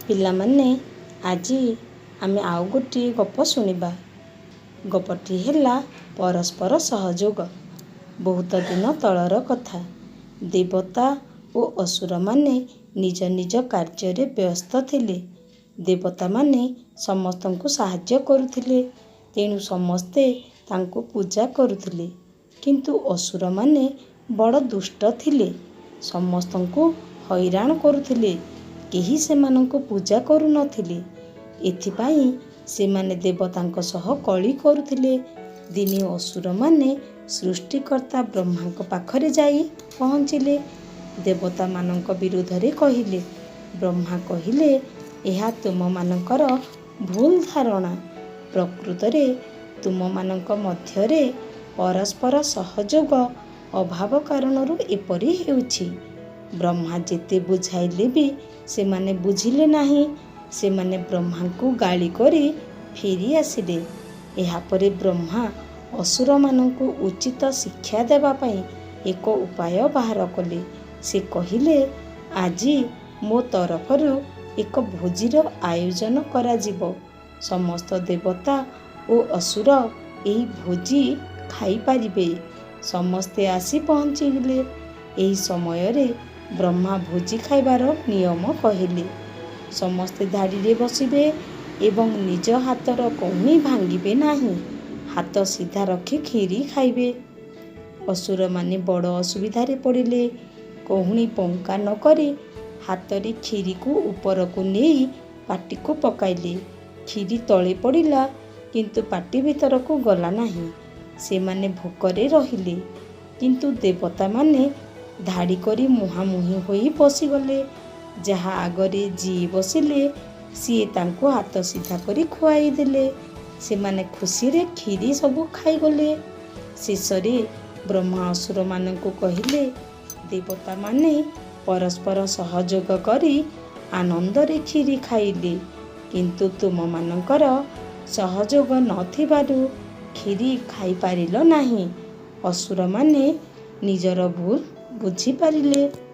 ପିଲାମାନେ, ଆଜି ଆମେ ଆଉ ଗୋଟିଏ ଗପ ଶୁଣିବା। ଗପଟି ହେଲା ପରସ୍ପର ସହଯୋଗ। ବହୁତ ଦିନ ତଳର କଥା। ଦେବତା ଓ ଅସୁରମାନେ ନିଜ ନିଜ କାର୍ଯ୍ୟରେ ବ୍ୟସ୍ତ ଥିଲେ। ଦେବତାମାନେ ସମସ୍ତଙ୍କୁ ସାହାଯ୍ୟ କରୁଥିଲେ, ତେଣୁ ସମସ୍ତେ ତାଙ୍କୁ ପୂଜା କରୁଥିଲେ। କିନ୍ତୁ ଅସୁରମାନେ ବଡ଼ ଦୁଷ୍ଟ ଥିଲେ, ସମସ୍ତଙ୍କୁ ହଇରାଣ କରୁଥିଲେ। କେହି ସେମାନଙ୍କୁ ପୂଜା କରୁନଥିଲେ। ଏଥିପାଇଁ ସେମାନେ ଦେବତାଙ୍କ ସହ କଳି କରୁଥିଲେ। ଦିନେ ଅସୁରମାନେ ସୃଷ୍ଟିକର୍ତ୍ତା ବ୍ରହ୍ମାଙ୍କ ପାଖରେ ଯାଇ ପହଞ୍ଚିଲେ। ଦେବତାମାନଙ୍କ ବିରୁଦ୍ଧରେ କହିଲେ। ବ୍ରହ୍ମା କହିଲେ, ଏହା ତୁମମାନଙ୍କର ଭୁଲ ଧାରଣା। ପ୍ରକୃତରେ ତୁମମାନଙ୍କ ମଧ୍ୟରେ ପରସ୍ପର ସହଯୋଗ ଅଭାବ କାରଣରୁ ଏପରି ହେଉଛି। ବ୍ରହ୍ମା ଯେତେ ବୁଝାଇଲେ ବି ସେମାନେ ବୁଝିଲେ ନାହିଁ। ସେମାନେ ବ୍ରହ୍ମାଙ୍କୁ ଗାଳି କରି ଫେରି ଆସିଲେ। ଏହାପରେ ବ୍ରହ୍ମା ଅସୁରମାନଙ୍କୁ ଉଚିତ ଶିକ୍ଷା ଦେବା ପାଇଁ ଏକ ଉପାୟ ବାହାର କଲେ। ସେ କହିଲେ, ଆଜି ମୋ ତରଫରୁ ଏକ ଭୋଜିର ଆୟୋଜନ କରାଯିବ। ସମସ୍ତ ଦେବତା ଓ ଅସୁର ଏହି ଭୋଜି ଖାଇପାରିବେ। ସମସ୍ତେ ଆସି ପହଞ୍ଚିଲେ। ଏହି ସମୟରେ ବ୍ରହ୍ମା ଭୋଜି ଖାଇବାର ନିୟମ କହିଲେ। ସମସ୍ତେ ଧାଡ଼ିରେ ବସିବେ ଏବଂ ନିଜ ହାତର କହୁଣୀ ଭାଙ୍ଗିବେ ନାହିଁ। ହାତ ସିଧା ରଖି ଖିରି ଖାଇବେ। ଅସୁରମାନେ ବଡ଼ ଅସୁବିଧାରେ ପଡ଼ିଲେ। କହୁଣୀ ବଙ୍କା ନ କରି ହାତରେ ଖିରିକୁ ଉପରକୁ ନେଇ ପାଟିକୁ ପକାଇଲେ। ଖିରି ତଳେ ପଡ଼ିଲା, କିନ୍ତୁ ପାଟି ଭିତରକୁ ଗଲା ନାହିଁ। ସେମାନେ ଭୋକରେ ରହିଲେ। କିନ୍ତୁ ଦେବତାମାନେ ଧାଡ଼ି କରି ମୁହାଁମୁହିଁ ହୋଇ ବସିଗଲେ। ଯାହା ଆଗରେ ଯିଏ ବସିଲେ, ସିଏ ତାଙ୍କୁ ହାତ ସିଧା କରି ଖୁଆଇଦେଲେ। ସେମାନେ ଖୁସିରେ ଖିରି ସବୁ ଖାଇଗଲେ। ଶେଷରେ ବ୍ରହ୍ମା ଅସୁରମାନଙ୍କୁ କହିଲେ, ଦେବତାମାନେ ପରସ୍ପର ସହଯୋଗ କରି ଆନନ୍ଦରେ ଖିରି ଖାଇଲେ, କିନ୍ତୁ ତୁମମାନଙ୍କର ସହଯୋଗ ନଥିବାରୁ ଖିରି ଖାଇପାରିଲ ନାହିଁ। ଅସୁରମାନେ ନିଜର ଭୁଲ ବୁଝିପାରିଲେ।